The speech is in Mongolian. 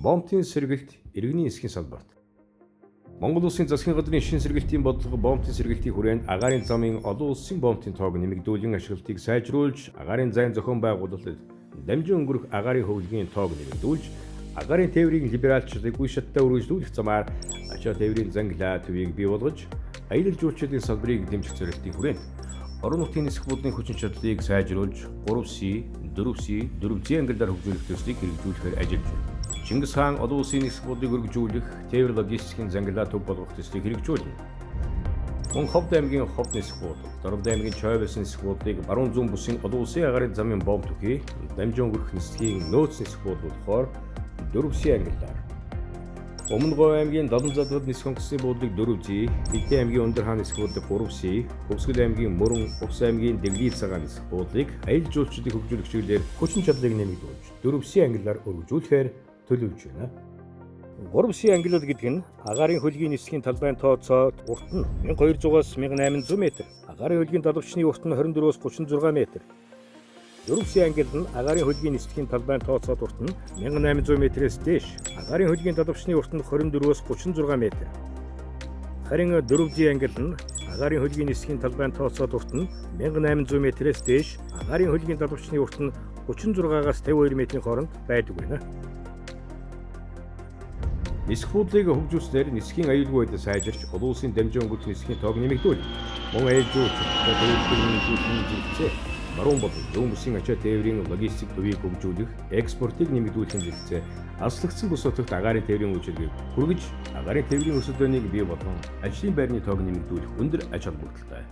Боомтын сэргэлт иргэний нисхийн салбарт. Монгол Улсын засгийн газрын шинэ сэргэлтийн бодлого боомтын сэргэлтийн хүрээнд агаарын замын олон улсын боомтын тоог нэмэгдүүлэн ашиглалтыг сайжруулж, агаарын зайн зохион байгуулалтад дамжин өнгөрөх агаарын хөвлөгийн тоог нэмэгдүүлж, агаарын тээврийн либералчлалыг үе шаттай үргэлжлүүлэх замаар ачаа тээврийн зангилаа төвийг бий болгож, аялал жуулчлалын салбарыг дэмжих зорилтын хүрээнд орон нутгийн нисэх буудлын хүчин чадлыг сайжруулж 3C, 4C, 4Z ангиллаар хөгжүүлэх төслийг хэрэгжүүлэхээр ажиллаж байна. Чингис хаан олон улсын нисэх буудлыг өргөжүүлэх, тээвэр логистикийн зангилаа төв болгох төслийг хэрэгжүүлнэ. Мөн Ховд аймгийн Ховд нисэх буудал, Дорнод аймгийн Чойвес нисэх буудлыг баруун зүүн бүсийн олон улсын агаарын замын бомб түхий, дамжин өнгөрөх нислэгийн нөөц нисэх буудал болохоор 4C ангиллаар. Өмнө Говь аймгийн 70 задгад нисэх онгоцны буудлыг 4G, Хилтэй аймгийн Өндөр хаан нисэх буудлыг 3C, Хөвсгөл аймгийн Мөрөн, Увс аймгийн Дэглийл цагаан нисэх буудлыг аялал жуулчлалыг хөгжүүлэх чиглэлээр хүчин чадлыг нэмэгдүүлж 4C ангиллаар өргөжүүлэхээр төлөвлөж байна. 3C ангиллал гэдэг нь агаарын хөлгийн нислэгийн талбайн тооцоо урт нь 1200-аас 1800 м, агаарын хөлгийн далавчны урт нь 24-өөс 36 м. 4C ангиллал нь агаарын хөлгийн нислэгийн талбайн тооцоод урт нь 1800 м-ээс дээш, агаарын хөлгийн далавчны урт нь 24-өөс 36 м. Харин 4G ангиллал нь агаарын хөлгийн нислэгийн талбайн тооцоод урт нь 1800 м-ээс дээш, агаарын хөлгийн далавчны урт нь 36-аас 52 м-ийн хооронд байдаг байна. Нисэх буудлыг хөгжүүлснээр нисхийн аюулгүй байдал сайжирч, олон улсын дамжин өнгөрөх нисхийн тоог нэмэгдүүлнэ. Мөн аялал жуулчлалтай тээвэрлэлийн нэмэгдүүлэхийн зэрэгцээ баруун болон зүүн бүсийн ачаа тээврийн логистик төвийг хөгжүүлэх, экспортыг нэмэгдүүлэхийн зэрэгцээ аслагдсан бүс нутагт агаарын тээврийн үйлчилгээг хүргэж, агаарын тээврийн өрсөлдөөнийг бий болгон ажлын байрны тоог нэмэгдүүлэх өндөр ач холбогдолтой.